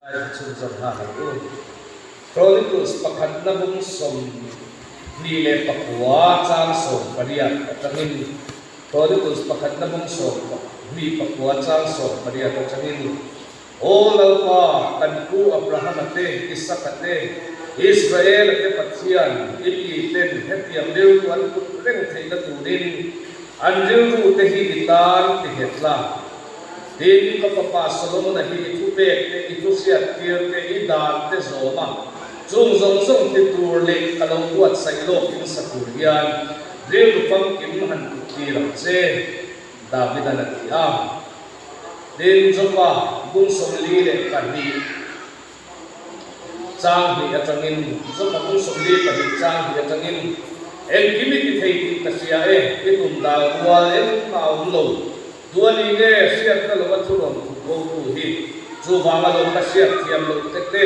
Ngaithla chhunzawm nghal ang u. Chronicles pakhatna bung 29 chang 18 atangin Chronicles pakhatna bung 29 chang 18 atangin Aw Lalpa, kan pu Abrahama te, Isaka te, Israela te Pathian, i miten hetiang rilru an put reng theihna turin an rilru te hi i tan ti nghet la. Tin, ka fapa Solomona hi i thupek te, i thuhriattir te, i dan te zawm a, chung zawng zawng ti tur leh ka lo buatsaih lawkin sa tur hian rilru famkim han put tir ang che, Davidan a ti a. Tin, Jopa bung 42 chang hnih atangin, Jopa bung 42 chang hnih atangin, Engkim i ti thei tih ka hria e, i tum dal rual engmah a awm lo. Tuani nge hriatna lova thu rawn thup bo tu hi chuvanga lo ka hriat thiam loh te te,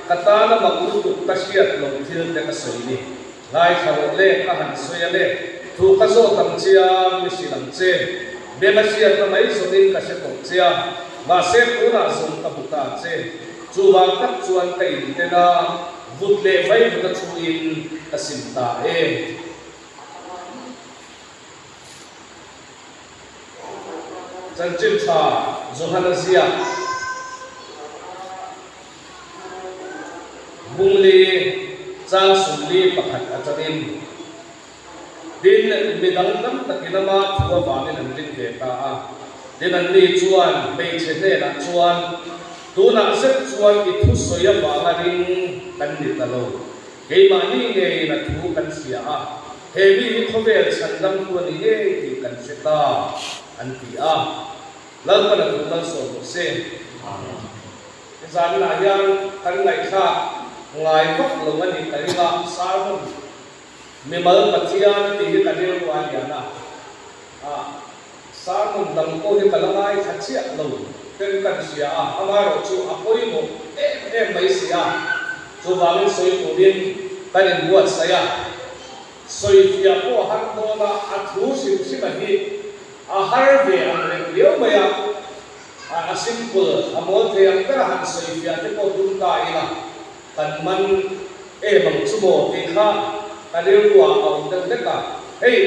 ka tana mak lutuk ka hriat loh thil te ka sawi ni. Ngaithla rawh le, ka han sawi a le, thu ka zawt ang che a, mi hrilh ang che. Beng a hriatna mai zawnin ka hre tawh che a, mahse tunah zawng ka hmu ta che. Chuvang tak chuan ka inten a, vut leh vaivut a chhuin ka sim ta e. Chanchin tha Johana ziak Bungli chang 41 atangin Tin, mi dang tam takin ama thu avangin an ring ve ta a. Tin, anni chuan hmeichhe hnenah chuan, Tunah zet chuan i thusawi avanga ring kan ni ta lo. Keimahni ngeiin a thu kan hria a, he mi hi khawvel chhandamtu a ni ngei tih kan hre ta, an ti a. Lalpan a thu malsawm rawh se. Amen. Zanah hian kan ngaihthlak ngai vak lo a ni ka ring a, sermon mimal Pathian tih hi ka rilru a lian a, ah sermon dang pawh hi ka la ngaithla chiah lo ten kan hria a, amaherawh chu a pawimawh em em mai si a. Chuvangin sawi turin kan inbuatsaih a, sawifiah pawh a har dawn a, a thu hrim hrim a hi a har ve ang reng riau mai a, a simple, a mawl thei ang ber a han sawifiah te pawh tum ta ila kan man em ang chu maw tih kha ka rilruah a awm deuh hlek a. Hei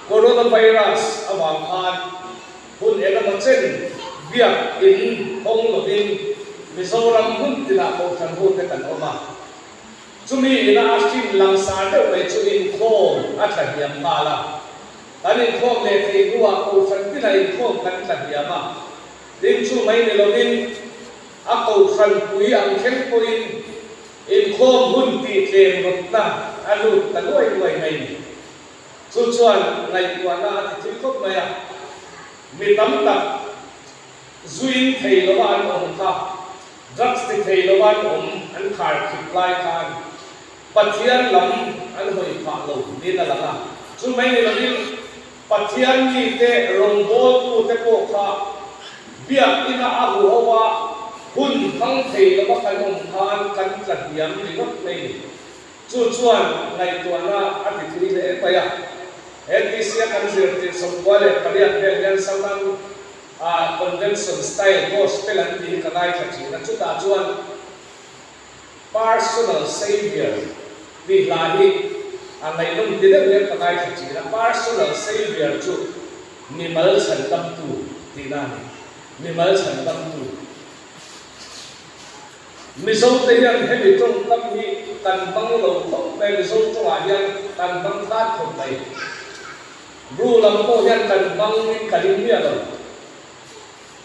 coronavirus avang khan Hun engemaw chen biak in hawng lovin Mizoram hmun tinah Kohhran hute kan awm a. Chumi ina a hrim langsar deuh mai chu inkhawm a tla hniam nghal a. Kan inkhawm leh thei hnuah Kohhran tinah inkhawm kan tla hniam a. Tin chu mai ni lovin a Kohhran pui ang thleng pawhin inkhawm hun tih tlem rawtna a lut ta luai luai mai ni. Chu chuan ngaihtuahna a ti thui khawp mai a, mi tam tak zuin thei lova an awm kha, drugs ti thei lova an awm an khar khip lai khan Pathian lam an hawi phah lo niin a lang a. Chu mai ni lovin Pathian mite rawngbawltute pawh kha biakina a huho a hun hmang thei lova kan awm khan kan tla hniam ringawt mai ni. Chu chuan ngaihtuahna a ti thui hle mai a. NTC a kan zirtir 98 vel hian Southern Convention Style Gospel an tih hi ka ngaithla thin a, chutah chuan Personal Saviour tih hla hi a ngaihnawm ti deuh hian ka ngaithla thin a. Personal Saviour chu mimal chhandamtu tihna a ni. Mimal chhandamtu. Mizo te hian hemi tawngkam hi kan hmang lo khawp mai, Mizo tawngah hian kan hmang hlat khawp mai. Bru lam pawh hian kan hmang in ka ring miah lo.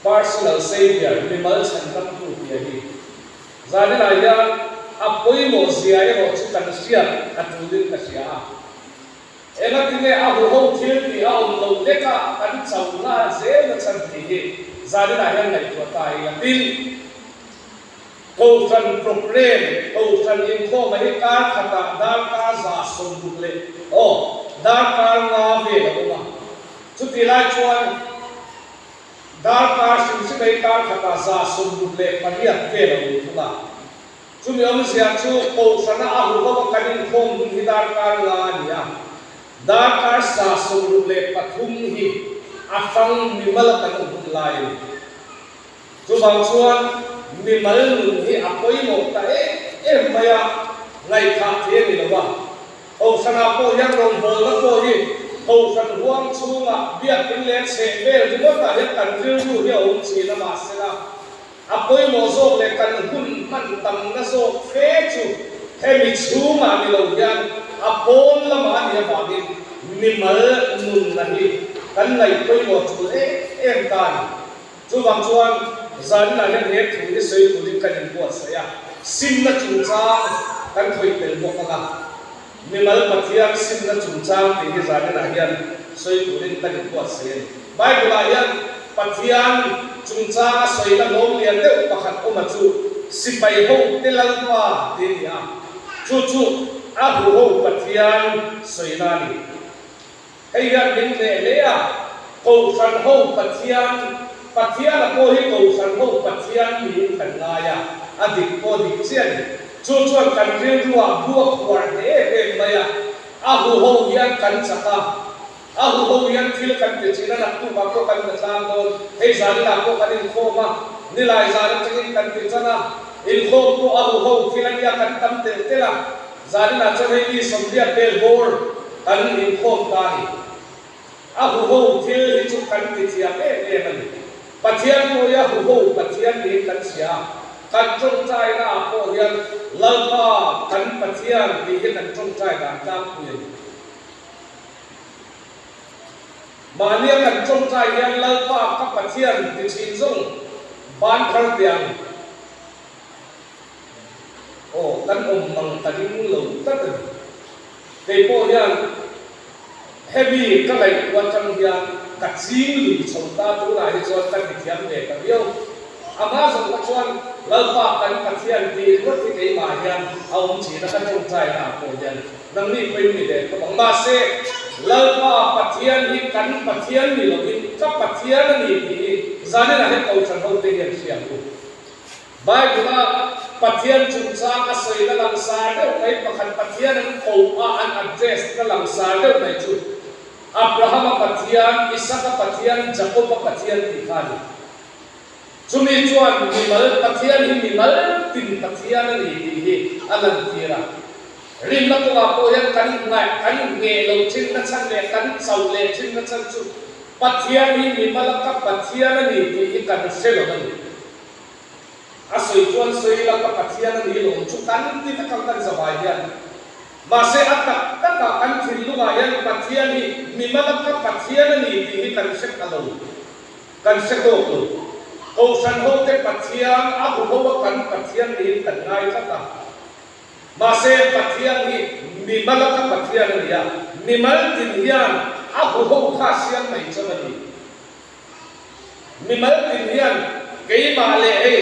Personal Saviour, mimal chhandamtu tia hi. Zaninah hian a pawimawh zia erawh chu kan hriat a tulin ka hria a. Engatinge a huho thil tih a awm loh lek a kan chauh nghal zel na chhan tih hi zaninah hian ngaihtuah ta ila. Tin, Kohhran programme, Kohhran inkhawma hi kar khatah darkar 160 leh aw darkar nga vel a awm a. Chutih lai chuan darkar hrim hrim hi kar khatah 168 vel a awm thung a. Chumi awmzia chu Kohhrana a huho a kan inkhawm hun hi darkar nga a ni a, darkar 63 hi a hrang mimal a kan awm hun lai a ni. Chuvang chuan mimal nun hi a pawimawh ta em em mai a, ngaihthah thei a ni lo a. Kohhranah pawh hian rawngbawlna pawh hi Kohhran huang chhungah biakin leh chheh vel ringawtah hian kan rilru hi a awm thin a, mahsela a pawimawh zawk leh kan hun hman tamna zawk fe chu hemi chhungah ni lo hian a pawn lamah a nih avangin mimal nunna hi kan ngaih pawimawh tul em em ta a ni. Chuvang chuan zaninah hian he thu hi sawi turin kan inbuatsaih a, simna chungchang kan khawih tel bawk ang a. Mimal Pathian simna chungchang tih hi zaninah hian sawi turin kan inbuatsaih a ni. Bible-ah hian Pathian chungchanga sawina hlawm lian deuh pakhat awma chu sipai ho te Lalpa tih a ni a, chu chu a huho Pathian sawina a ni. Hei hian min hneh hle a, Kohhran ho Pathian, Pathiana pawh hi Kohhran ho Pathian niin kan ngai a, a dik pawh dik chiah a ni. Chu chuan kan rilruah bu a khuar hle em em mai a, a huho hian kan chak a, a huho hian thil kan ti thin a, naktukah pawh kan la tlang dawn, hei zaninah pawh kan inkhawm a, nilai zan atangin kan ti tan a, inkhawm pawh a huho thil a nia kan tam telh telh a, Zaninah chuan hei mi sawmriat vel bawr kan inkhawm ta a ni. A huho thil hi chu kan ti thiam em em a ni. Pathian pawh hi a huho Pathian niin kan hria a, kan tawngtaina ah pawh hian Lalpa kan Pathian tih hi kan tawngtai dan tlangpui a ni. Mahnia kan tawngtai hian Lalpa ka Pathian ti thin zawng ban phar tiang. Aw, kan awm mang ta ring lo tlat a ni. Kei pawh hian hemi ka ngaihtuah atang hian ka ching lui chho ta tunah hi chuan ka ti thiam ve ta viau. A hma zawng kha chuan Lalpa kan Pathian tih ringawt hi keimah hian a awm thin a, ka tawngtaina ah pawh hian nangni pawhin mi leh khawp ang. Mahse, Lalpa Pathian hi kan Pathian ni lovin ka Pathian a ni tih hi zaninah hian Kohhran hote hian hria ang u. Bible-a Pathian chungchang a sawina langsar deuh mai pakhat Pathian an koh a an address na langsar deuh mai chu Abraham-a Pathian, Isaka Pathian, Jakob-a Pathian tih kha a ni. Chumi chuan mimal Pathian hi mimal tin Pathian a ni tih hi a lantir a. Rinna kawngah pawh hian kan ngaih kan ngheh lo thin na chhan leh kan chauh leh thin na chhan chu Pathian hi mimala ka Pathian a ni tih hi kan hre lo a ni. A sawi chuan sawi ila ka Pathian a ni lawm chu kan ti vek ang kan zavai hian. Mahse a tak takah kan thinlungah hian Pathian hi mimala ka Pathian a ni tih hi kan hre pha lo, kan hre tawk lo. Kohhran hote Pathian a huho a kan Pathian niin kan ngai tlat a. Mahse Pathian hi mimala ka Pathian a ni a, mimal tin hian a huho kha a siam mai chauh a ni. Mimal tin hian keimah leh hei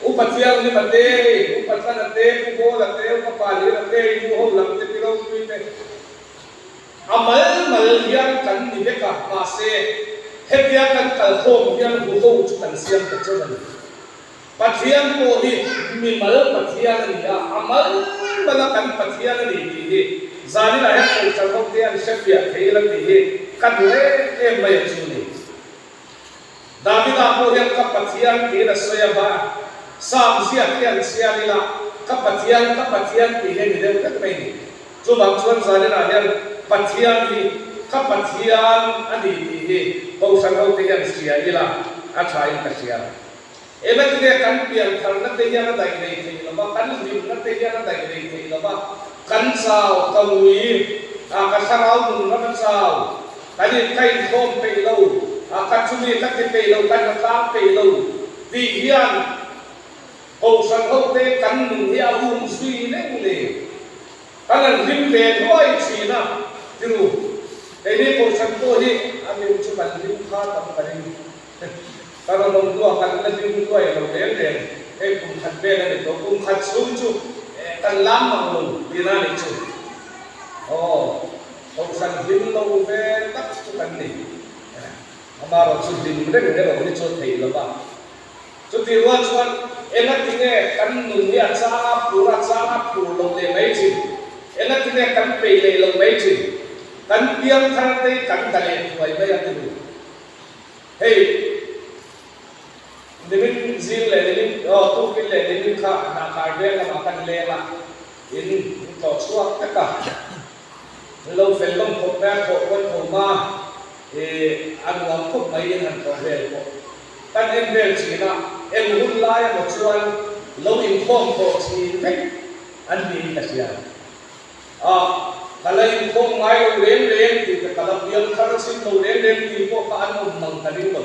Upa Thianghlim a te, hei Upa Thlan a te, Pu Bawl a te, Upa Palir a te, i nu ho lam te, Pi Ropui te, a mal mal hian kan ni vek a, mahse hetia kan kalkhawm hian huho chu kan siam ta chauh a ni. Pathian pawh hi mimal Pathian a ni a, a mal mala kan Pathian a ni tih hi zaninah hian Kohhran ho te an hre fiah thei ila tih hi ka duh em em mai a chu ni. Davida pawh hian ka Pathian tiin a sawi a ba, Psalm ziak hi an chhiar ila ka Pathian, ka Pathian tih hi a ni deuh vek mai ni. Chuvang chuan zaninah hian Pathian hi ka Pathian a ni tih hi Kohhran ho te hian hria ila a thain ka hria. Engati nge kan piantharna te hian a daih rei theih lo va, kan hlimna te hian a daih rei theih lo va, kan chau, ka ui, a ka thlarau nun ram a chau, kan in ka inkhawm peih lo, a ka chumi ka ti peih lo, ka hnatlang peih lo tih hian Kohhran hote kan nun hi a um zui reng le. Kan han hlim ve hluai thin a, tiru, keini Kohhran pawh hi a hlim chu kan hlim kha tam ka ring. Ka rawn awm hnuah kan la hlim hluai lo reng reng, hei kum khat vel a ni tawh, kum khat chhung chu kan lam mang lo tihna a nih chu. Aw, Kohhran hlim lo ve tak chu kan ni. Amaherawh chu hlim reng erawh hi chu a theih lo va. Chutih rual chuan engati nge kan nun hi a chang a phur a chang a phur loh leh mai thin? Engati nge kan peih leh loh mai thin? Kan piangthar te hi kan da leh thuai mai a ti lu. Hei, nimin zing leh nimin aw tukin leh nimin kha hnahkhar veng lamah kan leng a, in in tlawh chhuak vek a, an lo fel lawm khawp mai a, thawh pawn tho hma ih a nuam khawp mai in han tlawh vel pawh kan en vel thin a, eng hun lai emaw chuan lo inkhawm tawh thin vek an niin ka hria. A, ka la inkhawm ngai lo reng reng tih te, ka la piang thar chhin lo reng reng tih pawh kha an awm mang ka ring lo.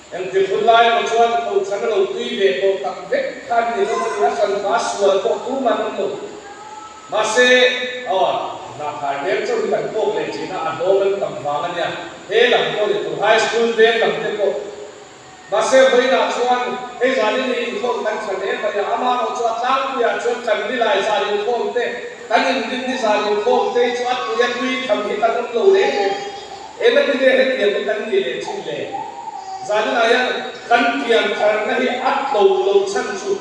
Engtik hun lai emaw chuan kohhran a lo tui ve tawh tak vek kha an ni hlawm a ni, a hran hma sual pawh tum an awm lo. Mahse, aw, hnahkhar veng chauh hi kan kawk leh thin a, a hlawm an tam vang a nia, he lam pawh ni tur, high school veng lam te pawh. Mahse, vawiinah chuan hei zanin hi inkhawm kan tha hle mai a, amaherawh chu a tlangpuiah chuan kan nilai zan inkhawm te, kan inrin ni zan inkhawm te hi chu a tui a tui tham hi kan awm lo reng reng. Engati nge hetiang hi kan nih leh thin le? Zaninah hian kan pian tharna hi a tlo lo chhan chu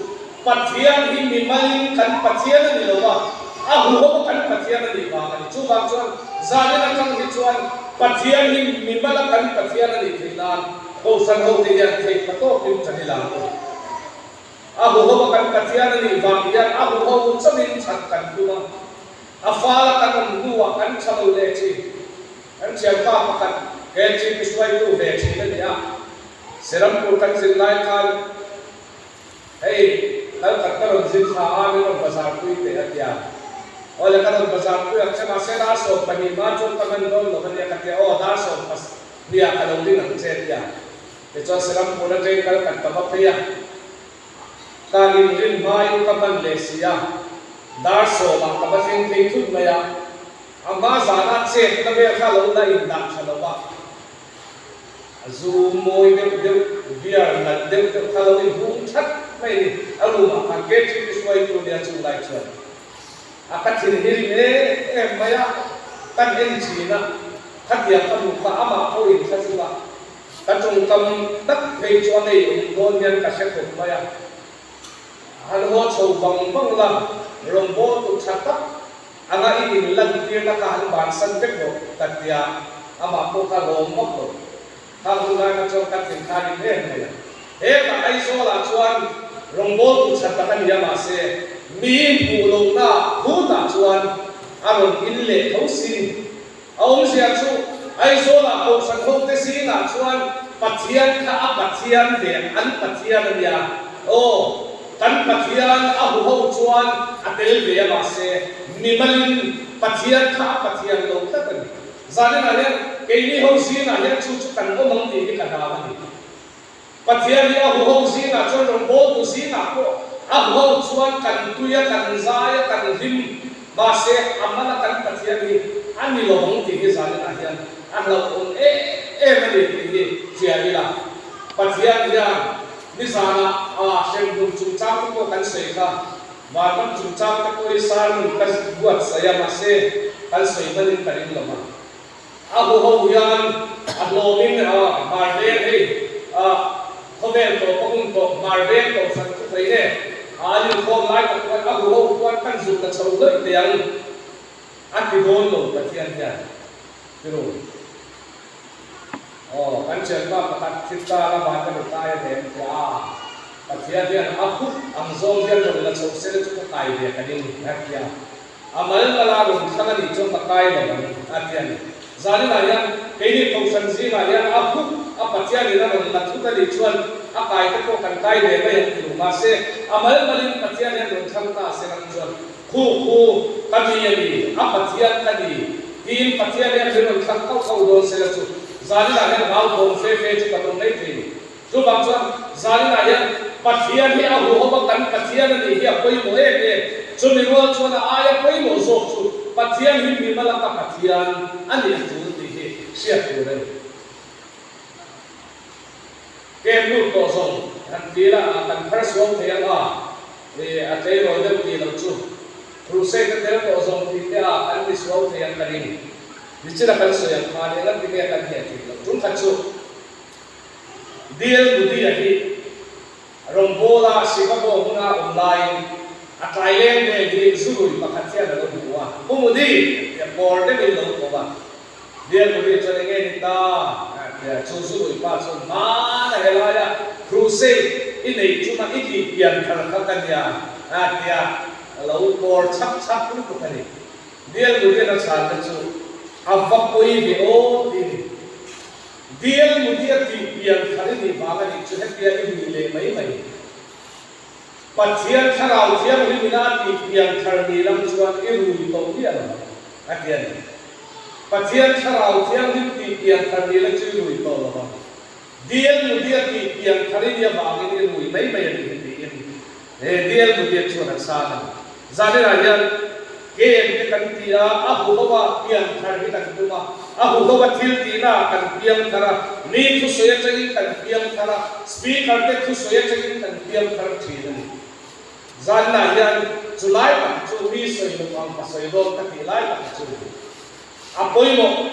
Pathian hi mimalin kan Pathian a ni lo va, a huho kan Pathian a nih vang a ni. Chuvang chuan zanin atang hi chuan Pathian hi mimala kan Pathian a nih theih nan Kohhran hote hian theih pa tawkin kan i lang u. A huho kan Pathian a nih vang hian a huho chauhin that kan tum a, a fala kan awm hnuah kan tha lo leh thin. Kan thianpa pakhat he team hruaitu ve thin a ni a, Serampur kan zin lai khan, Hei, kal khat ka rawn zin thla a, min rawn bazar pui teh a tia. Aw le, ka rawn bazar pui ang che, mahse dar 12 hma chuan ka hman dawn lo a nia ka tia, aw dar sawm pas hniah ka lo ding ang che a tia. Tichuan Serampur atangin kal khat ka va phei a, ka inrin hmain ka hman leh si a, dar sawmah ka va thleng phei thut mai a, a hma zana chetna vel kha lo la indah tha lo va. A zu mawi deuh deuh, beer nalh deuh deuh kha lo inhung that mai a ni. A room ah khan KTP hruaitu nia chung lai chuan a ka thin hi rim em em mai a, kan en thin a, khatiang ka hmuh kha amah pawh in thla chunga ka tawngkam tak phei chu a ngei awm dawn hian ka hre khawp mai a. Han haw chho vang vang la, rawngbâwl tu tha tak anga i inlantirna kha han bansan vek rawh ka tia, amah pawh kha lawm vak lo. Kha hun lai kha chuan ka thin kha rim em mai a. Hetah Aizawlah chuan rawngbâwl tu tha tak a ni a, mahse mi hmuh lohna phutah chuan a rawn in leh tho si. A awmzia chu Aizawlah Kohhran hote zingah chuan Pathian kha a Pathian ve an Pathian a nia. Aw, kan Pathian a huho chuan a tel ve a mahse mimalin Pathian kha a Pathian lo tlat a ni. Zaninah hian keini ho zingah hian chu chu kan awm ang tih hi ka hlau a ni. Pathian hi a huho zingah chuan rawngbawltu zingah pawh a huho chuan kan tui a, kan zai a, kan hlim. Mahse, a mana kan Pathian hi a ni lo ang tih hi zaninah hian a hlauhawm em em a ni tih hi hria ila. Pathian hian nizanah a hremhlum chungchang te pawh kan sawi kha, vanram chungchang te pawh hi sermon ka buatsaih a, mahse kan sawi hmanin ka ring lo va. A huho hian a hlawmin hmar veng hei khawvel tawp a hun tawh hmar veng tawh hran chu thei e a an inkhawm lai tak chuan a huho chuan kan zuk ta chho hlawih teh ang a ti dawn lo Pathian hian tiru aw kan thianpa pakhat thil tan a van ka ni kai a nem tia a Pathian hian a hut ang zawng hian rawn la chho se chu ka kai ve ka ding a tia. A mal mala rawn thlang a nih chuan ka kai lo ang, a ti a ni. Zaninah hian keini Kohhran zingah hian a huk a Pathianin a rawn la thut a nih chuan a kai te pawh kan kai ve mai ang ti lo. Mahse, a mal malin Pathian hian rawn thlang ta a se ram chuan khu khu ka mi a ni, a Pathian ka ni tiin Pathian hian min rawn thlang kauh kauh dawn se la chu zaninah hian hlauthawm fe fe chu kan awm mai thei ni. Chuvang chuan zaninah hian Pathian hi a huhawm a, kan Pathian a nih hi a pawimawh em em. Chumi rual chuan a aia pawimawh zawk chu Pathian hi mi malaka Pathian a nih a tul tih hi hriat tur a ni. Kem lut tawh zawng han ti la, kan phar suam thei ang a, ih a tleirawl deuh tih loh chu Crusade a tel tawh zawng tih te a kan mi suau thei ang ka ring. Nichina kan sawi ang khan eng anti nge kan hneh theih loh ṭum khat chu. Dil Mudia hi rawngbawla Chicago hmuna awm laiin a tlai leng vel hi zurui pakhat hian a lo hmu a, Pu Mudi! tia pawr deuhin lo ko a. Dil Mudi chuan enge ni ta? tia chu zurui pa chuan hmana helaia crusade. I neih chuma i tih pian thar kha ka nia a tia a lo kawr chhak chhak lutuk a ni. Dial Mudian a chhan te chu a va pawi ve aw ti ni. Dial Mudia tih pian thar i nih vang a nih chu hetia i nih leh mai mai. Pathian Thlarau Thianghlim ina a tih pian thar ni lam chuan i rui tawh miah lo ang a ti a ni. Pathian Thlarau Thianghlim tih pian thar ni la chu i rui tawh lo ang. Dial Mudia tih pian thar i nih avangin i rui mai mai a nih hi tiin he Dial Mudia chuan a chhang a ni. Zaninah hian game te kan ti a, a huho a pian thar hi kan tum a, a huho a thil tihna ah kan piang thar a, mi thusawi atangin kan piang thar a, speaker te thusawi atangin kan piang thar thin a ni. Zaninah hian chu lai tak chu mi sawi loh ang ka sawi dawn ka tih lai tak chu a ni. A pawimawh,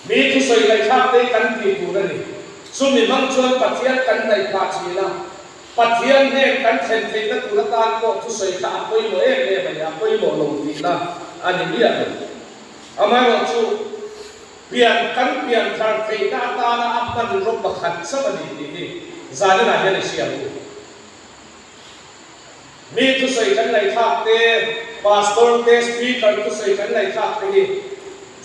mi thusawi ngaihthlak te hi kan tih tur a ni. Chumi hmang chuan Pathian kan hnaih phah thin a. Pathian hnen kan thlen theihna tur atan pawh thusawi kha a pawimawh em em a ni, a pawimawh lo tihna a ni miah lo. Amaherawhchu, pian kan pian thar theihna atana a hmanraw pakhat chauh a ni tih hi zaninah hian i hria ang u. Mi thusawi kan ngaihthlak te, Pastor te, Speaker thusawi kan ngaihthlak te hi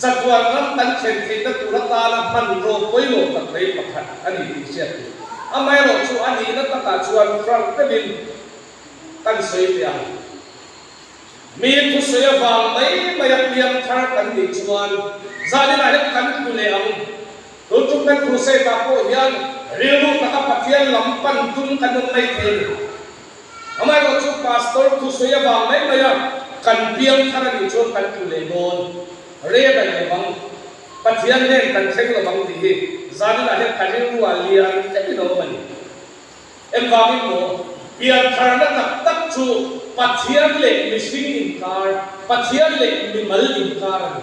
chatuan ram kan thlen theihna tur atana hmanraw pawimawh tak mai pakhat a ni tih hriat tur. Amaherawhchu a nihna takah chuan frank deuhin kan sawi teh ang. Mi thusawi avang mai mai a piang thar kan nih chuan zaninah hian kan tlu leh ang. Tun tum kan crusade ah pawh hian rilru taka Pathian lam pan tum kan awm mai thei a ni. Amaherawh chu Pastor thusawi avang mai mai a kan piang thar a nih chuan kan tlu leh dawn rei a daih lovang, Pathian hnen kan thleng lovang tih hi zaninah hian ka rilru ah lian deuhin a awm a ni. Engvangin maw? Pian tharna tak tak chu Pathian leh mihring inkar, Pathian leh mimal inkar a ni.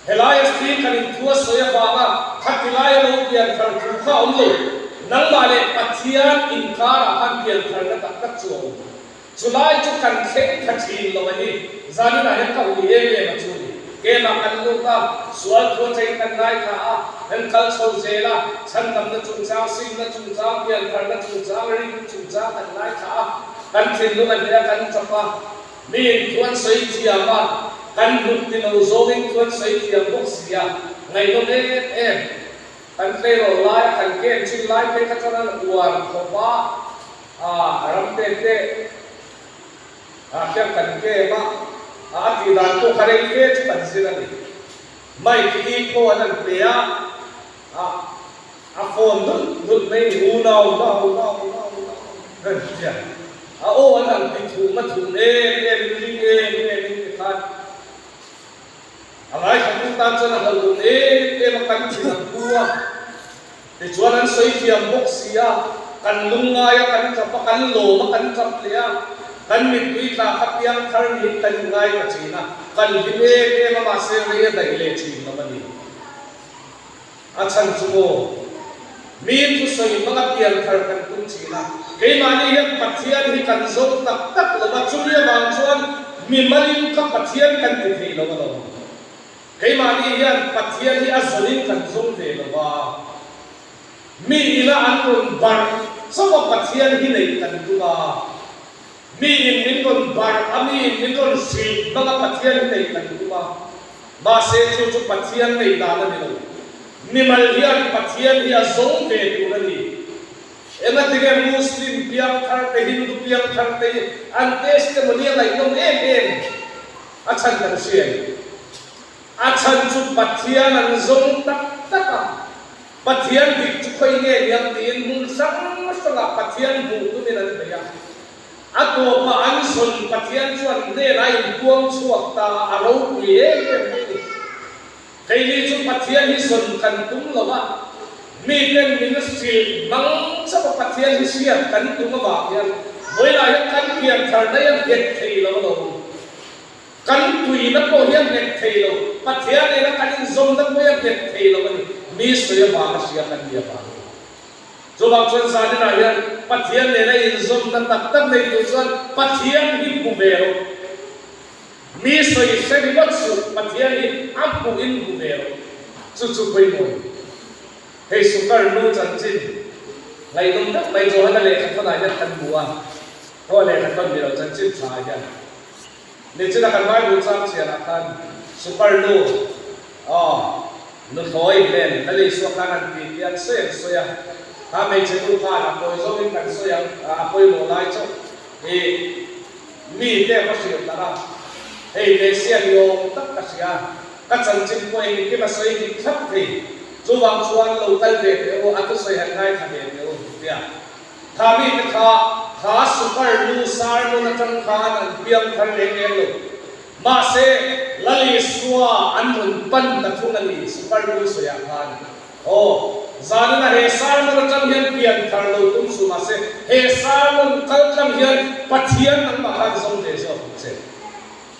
Helai speaker in thu a sawi avanga khati laia lo pian thar thu kha a awm lo. Nangmah leh Pathian inkarah khan pian tharna tak tak chu a awm. Chulai chu kan thleng tha thin lo a ni. Zaninah hian ka ui em em a chu ni. Kemah kan lut a, sual thu a cheng kan ngaithla a, kan kal chho zel a, chhandamna chungchang, simna chungchang, pian tharna chungchang, ring chungchang kan ngaithla a, kan thinlung a hneh a, kan chap a. Miin thu an sawi thiam a, kan hnuk ti lo zawngin thu an sawi thiam bawk si a, ngaihnawm em em. Kan tleirawl laia kan game chin lai phei kha chuan an uar khawp a, ah ram te te ah khian kan game a, a tih dan pawh kha rei fe chu kan zir a ni. Mike hi khaw an han pe a, ah. A phone dut dut mai ni unau nau nau nau nau reng hian a aw an han ti thum a thum em em in ring em em in ti khan a ngaithla tan chuan a hlauhawm em em a kan thin ang pu a tichuan an sawi thiam bawk si a kan lungngai a kan tap a kan lawm a kan tap leh a kan mittui tla kha piang thar niin kan inngai ta thin a kan hlim em em a mahse rei a daih leh thin lo a ni. A chhan chu maw? Mi thusawi hmanga pian thar kan tum thin a, keimahni hian Pathian hi kan zawng tak tak lo a, chumi avang chuan mi malin ka Pathian kan ti thei lo alawm. Keimahni hian Pathian hi a zawnin kan zawng ve lo a, mi ina an rawn barh chauh a Pathian hi neih kan tum a, mi in min rawn barh a, mi in min rawn hrilh hmanga Pathian hi neih kan tum a. Mahse chu chu Pathian nei dan a ni lo. Mimal hian Pathian hi a zawng ve tur a ni. Engatinge Muslim piang thar te, Hindu piang thar te hi an testimony a ngaihnawm em em? A chhan kan hria em? A chhan chu Pathian an zawng tak tak a. Pathian dik chu khawi nge niang tiin hmun hrang hrangah Pathian hmuh tumin an bei a. A tawpah an zawn Pathian chuan hnenah a inpuang chhuak ta a, a ropui em em mai a ni. Keini chu Pathian hi zawn kan tum lo va, miten min hrilh hmang chauh a Pathian hi hriat kan tum avang hian vawilah hian kan pian tharna hi a nghet thei lo alawm. Kan tuina pawh hi a nghet thei lo, Pathian nena kan inzawmna pawh hi a nghet thei lo a ni, mi sawi avanga hria kan ni avangin. Chuvang chuan zaninah hian Pathian nena inzawmna tak tak nei tur chuan Pathian hi hmu ve rawh. Mi sawi hre ringawt suh, Pathian hi a hmuhin hmu ve rawh. Chu chu pawimawh a ni. Hei Sukar nu chanchin. Ngaihnawm deuh mai Johana lehkhathawnah hian kan hmu a, haw lehkhathawn ni lo chanchin tha ah hian nichina kan Bible chang chhiarah khan Sukar nu aw nuthlawi nen Lal Isua khan an ti tih an sawi an sawi a, kha hmeichhe nu khan a pawi zawngin kan sawi ang a pawimawh lai chauh i mite va hrilh darh a, hei Messiah ni awm tak ka hria, ka chanchin pawh engkim a sawi dik thlap thei. Chuvang chuan lo kal ve teh u, a thusawi han ngaithla ve teh u, tia kha mite kha kha sukar nu sermon atang khan an piang thar reng reng lo. Mahse, Lal Isua an rawn pan ta thung a ni, sukar nu sawiah khan. Aw, zanina he sermon atang hian pian thar lo tum suh mahse, he sermon kal tlang hian Pathian nangmah khan zawng ve zawk ang che.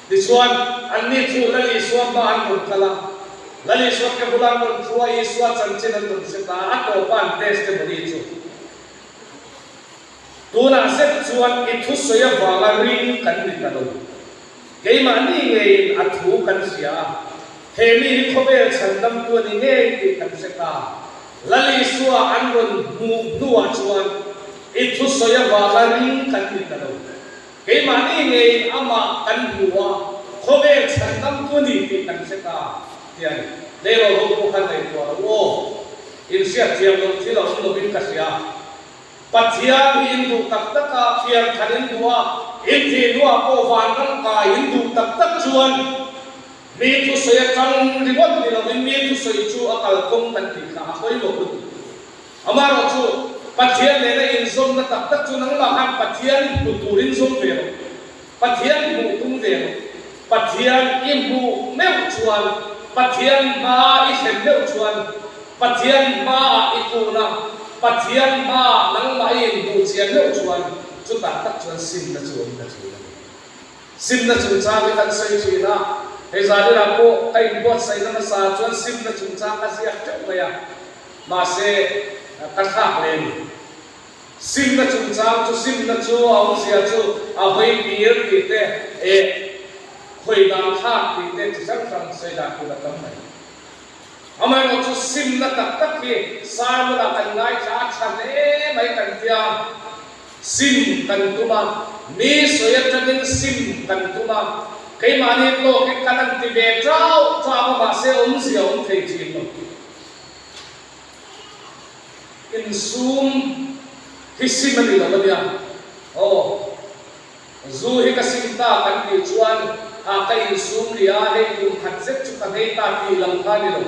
Tichuan, anni chu Lal Isua hma an rawn kal a, Lal Isua ke bula an rawn thu a, Isua chanchin an rawn hre ta a, a tawpa an testimony chu, Tunah zet chuan i thusawi avanga ring kan ni ta lo. Keimahni ngeiin a thu kan hria a, he mi hi khawvel chhandamtu a ni ngei tih kan hre ta. Lal Isua an rawn hmuh hnuah chuan i thusawi avanga ring kan ni ta lo. Keimahni ngeiin amah kan hmu a, khawvel chhandamtu a ni tih kan hre ta, ti a ni. Tleirawl ho pawh khan ngaihtuah lo aw, inhriatthiam loh thil a awm lovin ka hria. Pathian hi in duh tak tak a, thian khan in duh a, in thih hnuah pawh vanram kai in duh tak tak chuan mi thusawi atang ringawt ni lovin mi thusawi chu a kalkawng kan tih kha a pawimawh lutuk. Amaherawhchu, Pathian nena inzawmna tak tak chu nangmah khan Pathian hmu turin zawm ve rawh. Pathian hmuh tum ve rawh. Pathian i hmuh meuh chuan, Pathian hma i thlen meuh chuan, Pathian hmaah i kun a, Pathian hmaah nangmah i inhmuh chian meuh chuan, chutah tak chuan simna chu awm ta thin a ni. Simna chungchang hi kan sawi thin a, hei zanirah pawh ka inbuatsaihna hmasa chuan simna chungchang ka ziak teuh mai a, mahse ka thlak leh a ni. Simna chungchang chu simna chu a awmzia chu a hawi kir tih te eh khawi dan thlak tih te chi hrang hrang sawi dan tur a tam mai. Amaherawh chu simna tak tak hi sermon ah kan ngaithla a tha hle mai kan tia. Sim kan tum a, mi sawi atangin sim kan tum a, keimahni tawkin kan han ti ve chauh chauh a, mahse awmzia a awm thei thin lo. Insum hi sim a ni lo a nia. Aw, zu hi ka sim ta kan tih chuan ah ka insum rih a, hei kum khat zet chu ka nghei ta tih lam kha a ni lo.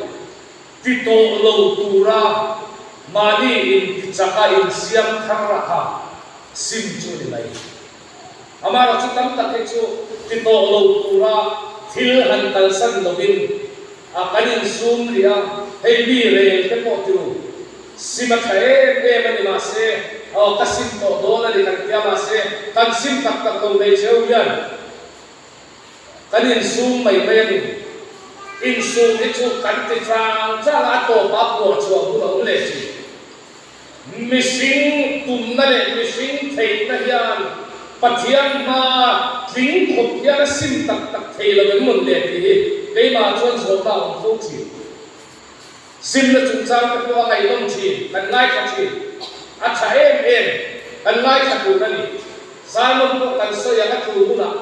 Ti tawh lo tura mahni intichaka insiam thar a kha sim chu a ni mai. Amaherawh chu tam tak hi chu ti tawh lo tura thil han kalsan lovin a kan insum rih a, hei mi rel te pawh ti ru. Sim a tha em em a ni mahse, aw ka sim tawh dawn a ni kan tia mahse kan sim tak tak lo mai cheu hian, Kan insum mai mai a ni. Insum hi chu kan ti chang chang a, a tawpah puah chhuah hun a awm leh thin. Mihring tumna leh mihring theihna hian Pathian hma tling khawp hian a sim tak tak thei lo em mawn le tih hi keimah chuan zawhna a awm fo thin. Simna chungchang te pawh a ngaihnawm thin, kan ngaithla thin. A tha em em, kan ngaithla tur a ni. Sermon pawh kan sawi ang a tul hunah.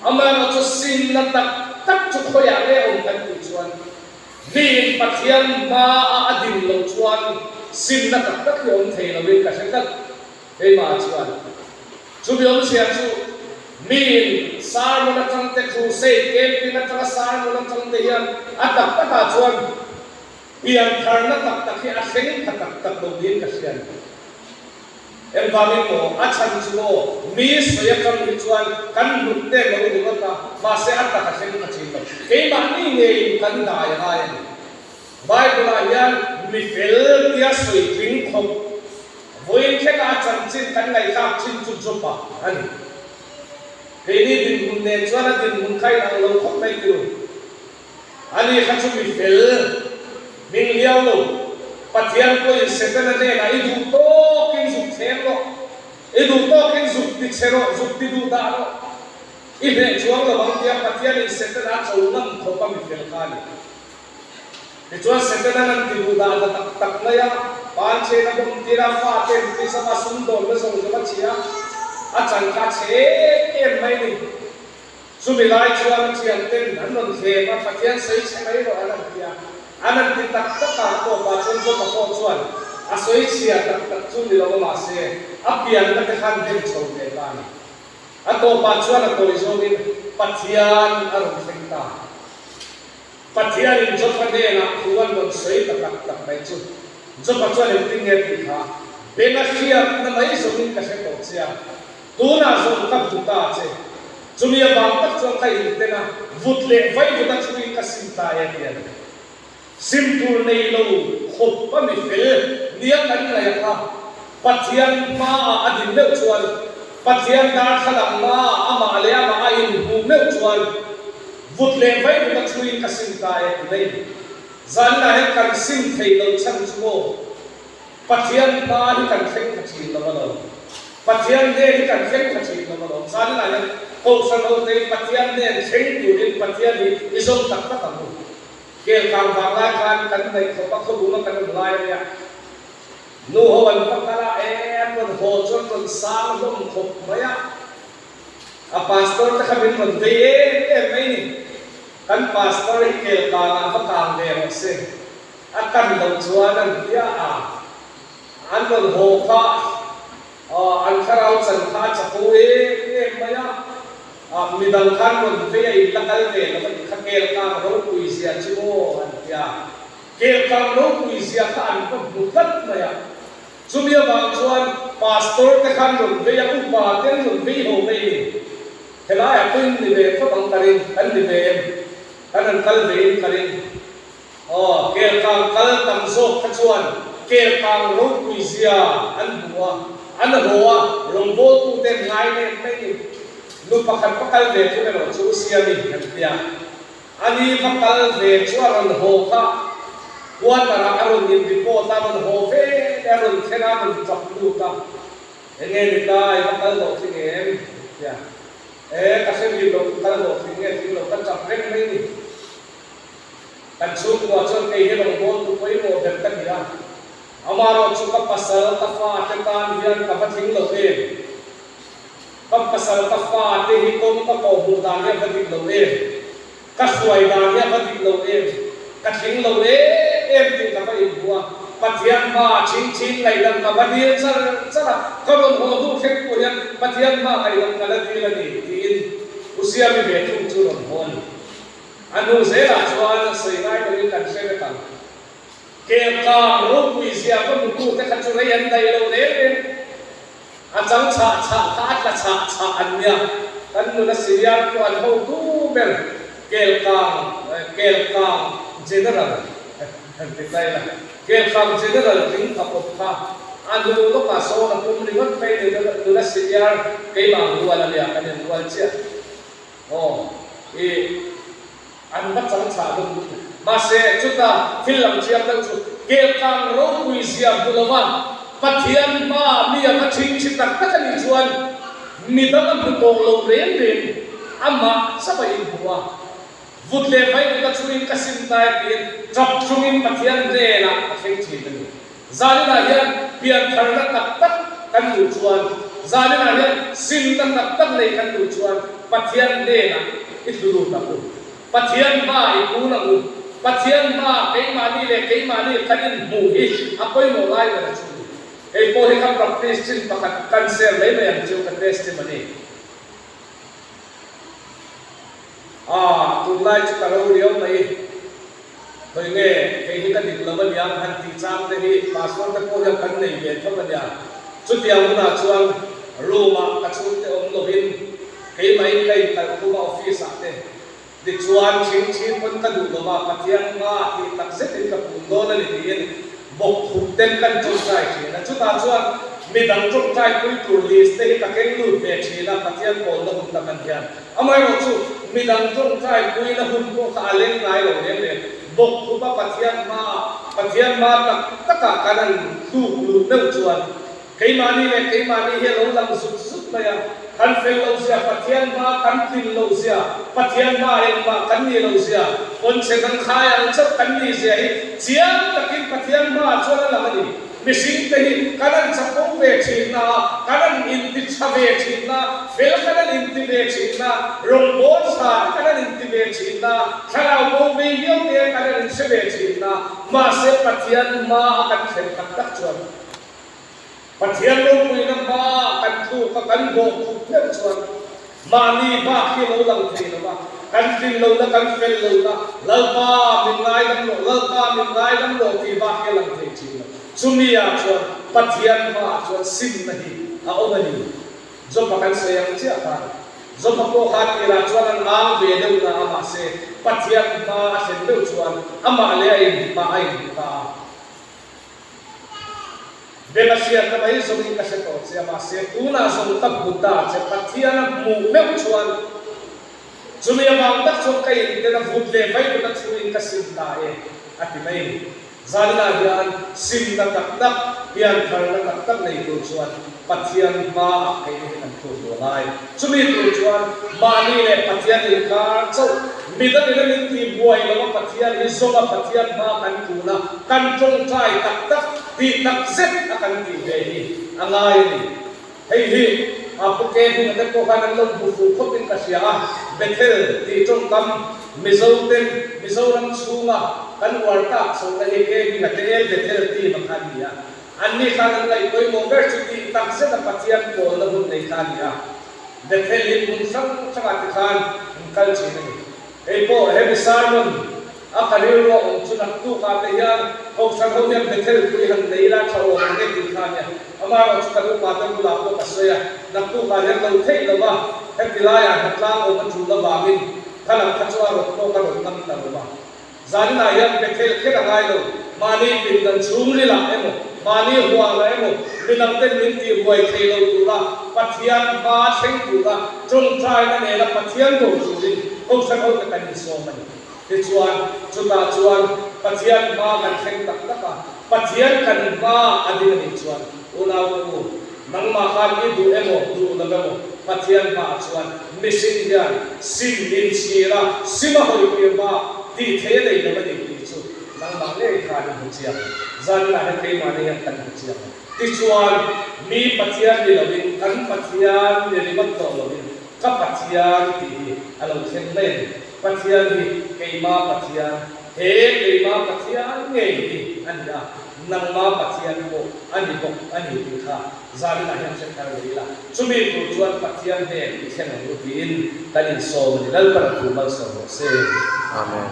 Amaherawh chu simna tak tak chu khawiah nge awm kan tih chuan, miin Pathian hmaah a din loh chuan simna tak tak hi awm thei loin ka hre tlat. Keimah chuan chumi awmzia chu miin sermon atang te, crusade camping atanga sermon atang te hian a tak takah chuan piantharna tak tak hi a thleng pha tak tak lo niin ka hria a ni. Engvangin maw a chhan chu maw mi sawi atang hi chuan kan hnuk te lo ringawt a, mahse a tak a thleng pha thin lo. Keimahni ngeiin kan dai a ngai a ni. Bible-ah hian mi fel tia sawi tling khawp vawiin thlenga a chanchin kan ngaihthlak thin chu Job-a a ni. Keini dinhmun nen chuan a dinhmun kha inang lo khawp mai ti ru. Ani kha chu mi fel, hming liau lo, Pathian pawhin Setana hnenah i duh tawkin zuk thleng rawh, i duh tawkin zuk ti che rawh, zuk ti duh dah rawh, i hneh chuang lo ang tia Pathianin Setana a cho ngam khawp a mi fel kha a ni. Tichuan Setana'n an ti duh dah ta tak tak mai a. Panchen a bawm tir a, fate an tih a, sumdawnna zawng zawng a chhia a, a chan kha a chhe em em mai a ni. Chumi lai chuan a thianten an rawn thlem a, Pathian sawi chhe mai rawh an han ti a. An han ti tak tak a, a tawpah chuan Job-a pawh chuan a sawi chhia tak tak chu ni lo a, mahse a pianna te khan dem chho ve ta a ni. A tawpah chuan a tawi zawngin Pathian a rawn thleng ta. Pathianin Job-a hnenah thu an rawn sawi ta tak tak mai chu. Job-a chuan engtin nge tih kha beng a hriatna mai zawngin ka hre tawh che a, tunah zawng ka hmu ta che. Chumi avang tak chuan ka inten a, vut leh vaivut a thuin ka sim ta e ti a ni. Sim tur nei lo khawp a mi fel nia kan ngaih a kha Pathian hmaah a din meuh chuan, Pathian darthlalang hmaah amah leh amah a inhmuh meuh chuan, Vut leh vaivut a chhuiin ka sim ta e ti mai. Zaninah hian kan sim thei lo chhan chu maw? Pathian hma hi kan thleng tha thin lo alawm. Pathian hnen hi kan thleng tha thin lo alawm. Zaninah hian Kohhran ho te hi Pathian hnen thleng turin Pathian hi i zawm tak tak ang u. Kelkang vang lai khan kan ngaih khawp a, khawbung a kan awm lai a nia. Nu ho an va kal a, e an rawn haw chu an rawn sang hlawm khawp mai a. A pastor te kha min rawn vei em em mai ni. Kan pastor hi kel kangah va kang ve rawh se. A kan loh chuan an tia a, an rawn haw kha an thlarau chan kha a chapo em em mai a. Midang khan rawn vei a in la kal ve lo a ti kha kel kang ropui zia chu maw an tia. Kel kang ropui zia kha an va hmu tlat mai a. Chumi avang chuan Pastor te khan rawn vei a, upa te an rawn vei ho mai ni. Helaiah pawhin ni ve khawp ang ka ring, kan ni ve em? Kan han kal ve in ka ring. Aw, Kelkang kal tam zawk kha chuan Kelkang ropui zia an hmu a, an haw a, rawngbawltu te an ngai nen mai ni. Nu pakhat va kal ve thung erawh chu U Siami an ti a. A ni va kal ve chu a rawn haw kha quarter ah a rawn in report a, a rawn haw ve leh a rawn thleng a, a rawn chak lut a, Enge ni ta, i va kal hlawh thing em? Tia, E, ka hre bik lo, ka kal hlawh thing nge thing lo, ka chak reng mai ni. Kan chhungkua chuan kei hi rawngbawltu pawimawh ber ka ni a, amaherawhchu ka pasal, ka fa te tan hian ka va tling lo em? Ka pasal ka fa te hi kawng ka kawh hmuh dan hi a va dik lo em? Ka hruai dan hi a va dik lo em? Ka tling lo em em tih ka va inhmu a, Pathian hma ching ching ngaihdam ka va dil char char a, ka rawn haw hnu thleng pawh hian Pathian hma ngaihdam ka la dil a ni tiin U Siami ve thung chu rawn haw a ni. A hnu zelah chuan sawi ngai loin kan hre vek ang. Kelkang ropui zia ka hmutu te kha chu rei an daih lo reng reng. A chang chhah chhah kha a tla chhah chhah an nia. Kan nuna Syrian pawh an hotu ber Kelkang Kelkang General han ti ta ila. Kelkang General tling kha pawp kha a nu lawkah sawn a pum ringawt mai ni nuna Syrian keimah ang rual a nia kan inrual chiah. Aw i. An va chang chhah deuh lutuk. Mahse, chuta thil lang chiang deuh chu Kelkang ropui zia hmu lova Pathian hmaa mi a va chhing chhi tak tak a nih chuan mi dang a hmu tawh lo reng reng amah chauh a inhmu a. Vut leh vaivut a chhuin ka sim ta e tiin tap chungin Pathian hnenah a thleng thin a ni. Zaninah hian piantharna tak tak kan duh chuan, zaninah hian simna tak tak nei kan duh chuan Pathian hnenah i tlu lut ang u. Pathian hma i kun ang u. Pathian hma keimahni leh keimahni kan inhmuh hi a pawimawh lai ber a chu ni. Hei pawh hi ka practice chin pakhat kan share mai mai ang chu ka testimony. Aaa, tunlai chu ka ro riau mai. Khawi nge, kei hi ka dik lo a nia, han tih chang te hi pastor te pawh hian kan nei ve tho a nia. Chutiang hunah chuan room ah ka chhungte awm lovin keimahin ka inkalh khum a office ah te. Tichuan chhing chhing pawn ka duh lova Pathian hma tih tak zetin ka pum dawn a ni tiin bawk khup ten kan tawngtai thin a. Chutah chuan midang tawngtai pui tur list te hi ka keng lut ve thin a Pathian pawlna hun tak an hian. Amaherawh chu, midang tawngtai puina hun pawh kha a leng ngai lo reng reng. Bawk khupa Pathian hmaah, Pathian hma tak takah kan han tluk luh meuh chuan, keimahni leh keimahni hi a lo lang zut zut mai a. Kan fel loh zia, Pathian hma kan tlin loh zia, Pathian hma engmah kan nih loh zia, pawnchhe kan khai ang chauh kan nih zia hi chiang takin Pathian hmaah chuan a lang a ni. Mihringte hi kan an chapo ve thin a, kan an inti tha ve thin a, fel kan an inti ve thin a, rawngbawl tha te kan an inti ve thin a, thlarau bo vei viau te kan an inhre ve thin a, mahse Pathian hma a kan thlen tak tak chuan Pathian ropuina hma kan tluk a, kan bawhkhup meuh chuan mahni bak hi a lo lang thei lo va, kan tlin lohna, kan fel lohna, Lalpa min ngaidam rawh, Lalpa min ngaidam rawh tih bak hi a lang thei thin lo. Chumi ah chuan Pathian hmaah chuan simna hi a awm a ni. Job-a kan sawi ang chiah khan, Job-a pawh kha tirah chuan an ang ve deuh na a, mahse Pathian hma a thlen deuh chuan amah leh a inhma a inhmu ta a. Beng a hriatna mai zawngin ka hre tawh che a, mahse tunah zawng ka hmu ta che, Pathian a hmuh meuh chuan chumi avang tak chuan ka inten a vut leh vai vut a thuin ka sim ta e, a ti mai. Zaninah hian simna tak tak, piantharna tak tak nei tur chuan Pathian hmaah keini hi kan thluk duh a ngai. Chumi tur chuan mahni leh Pathian inkar chauh, midangin an inti buai lo a, Pathian hi zawnga Pathian hma kan tun a, kan tawngtai tak tak tih tak zet a kan tih ve hi a ngai a ni. Hei hi a Pu Kevin a te pawh khan an lo hmu fuh khawpin ka hria a, Bethel tih tawngkam Mizo ten Mizoram chhunga kan uar tak chhohna hi Kevin a te El Bethel team a kha a ni a. Anni khan an ngaih pawimawh ber chu tih tak zeta Pathian pawlna hun nei kha a ni a. Bethel in hmun hrang hrangah te khan an kal thin a ni. Hei pawh hemi sermon a ka rilru a awm chu naktukah te hian Kohhran ho hian Bethel pui han nei ila tha awm ang e tih kha a nia. Amaherawh chu kan upa te bulah pawh ka sawi a, naktukah hian lo theih lo va, heti laiah hnatlang awm a tul avangin kha lam kha chu a rawt pawh ka rawn ngam ta lo va. Zaninah hian Bethel kher a ngai lo, mahni pindan chhungrilah emaw, mahni huanah emaw midangten min tihbuai thei lo tura Pathian hma thleng tura tawngtaina nena Pathian bo turin Kohhran hote kan insawm a ni. Tichuan, chutah chuan Pathian hma kan thleng tak tak a, Pathian kan hma a ding a nih chuan unaute u, Nangmah khan i duh emaw, duh lo emaw, Pathian hmaah chuan mihring hian sim inchhir a, sim a hawi pir hma tih thei a nei lo a ni tih chu nangmah ngei khan i hmu chiang ang. Zaninah hian keimahni hian kan hmu chiang ang. Tichuan, mi Pathian ni loin, kan Pathian ni ringawt tawh loin, ka Pathian tih hi a lo thleng mai a ni. Pathian hi keima Pathian, he keima Pathian ngei hi a ni a. Nangma Pathian pawh a ni bawk a ni tih kha zaninah hian hre thar leh ila, chumi tur chuan Pathian hnen i thleng ang u tiin kan insawm a ni. Lalpan a thu malsawm rawh se. Amen.